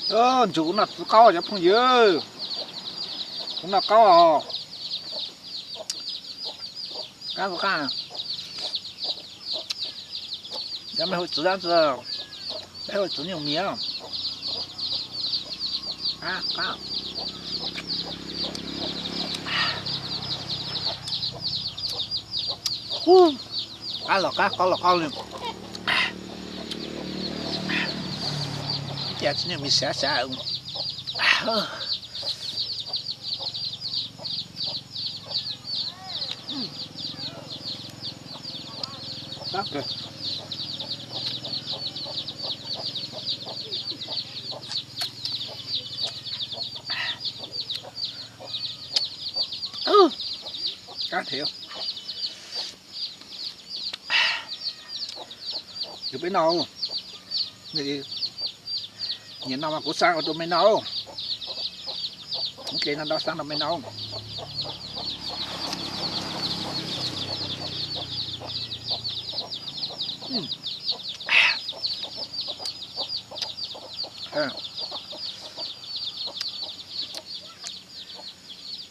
Ntsug kuv noj txiv qaub cov phooj ywg, kuv noj qaub os. Qab kuv qab. Cov me hu txiv dab tsi, peb hu txiv nyuj mis. Qab qab. Qab los qab, qaub los qaub li. Cas txiv nyuj mis xav xav. Kab thiab. Yus peb noj, nyias noj mas kuv xab ua rau mej noj. Muab ke noj dob xab rau mej noj.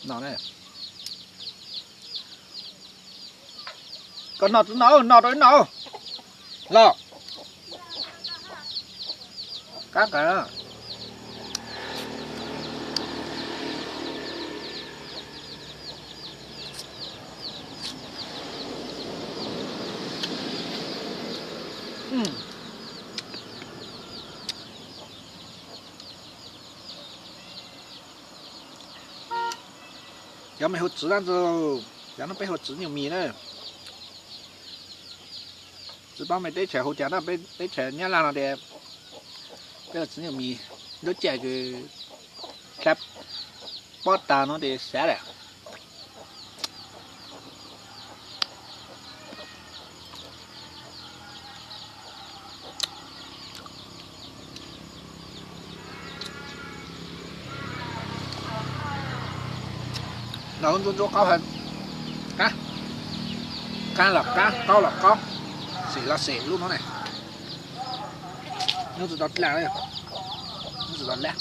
No ne, koj noj twb noj, noj rau ib noj los. Kab kawg. Cov mej hu txiv dab tsi, cov no peb hu txiv nyuj mis na. Tsis paub mej teb chaws hu cas na, peb teb chaws Nyab Laj no tias peb hu txiv nyuj mis, lub caij kws hlab pob tag no ces xav lawm. Noj lub ntsuab ntsuab qaub heev. Qab, qab los qab, qaub los qaub, xem los xem lub no ne. Hnub tsis tau dlej, hnub tsis tau dlej.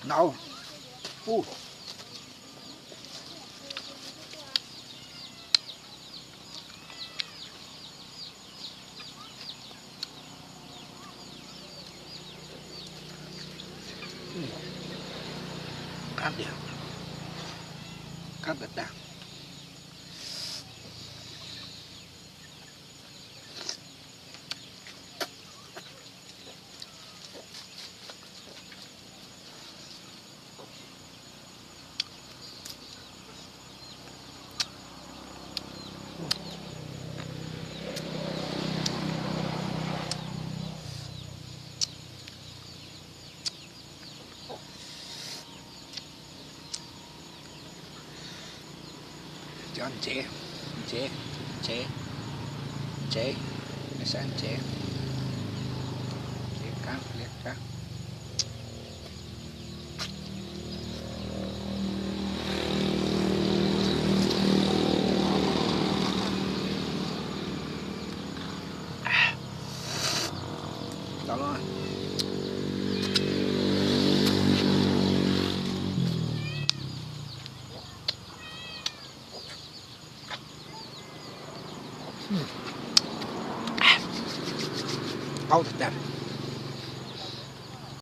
No. Qab tiag, qab tiag tiag. Cov ntsev, ntsev, ntsev, ntsev, ntsev, ntsev, ntsev, ntsev kab, ntsev kab. Qaub tag tag.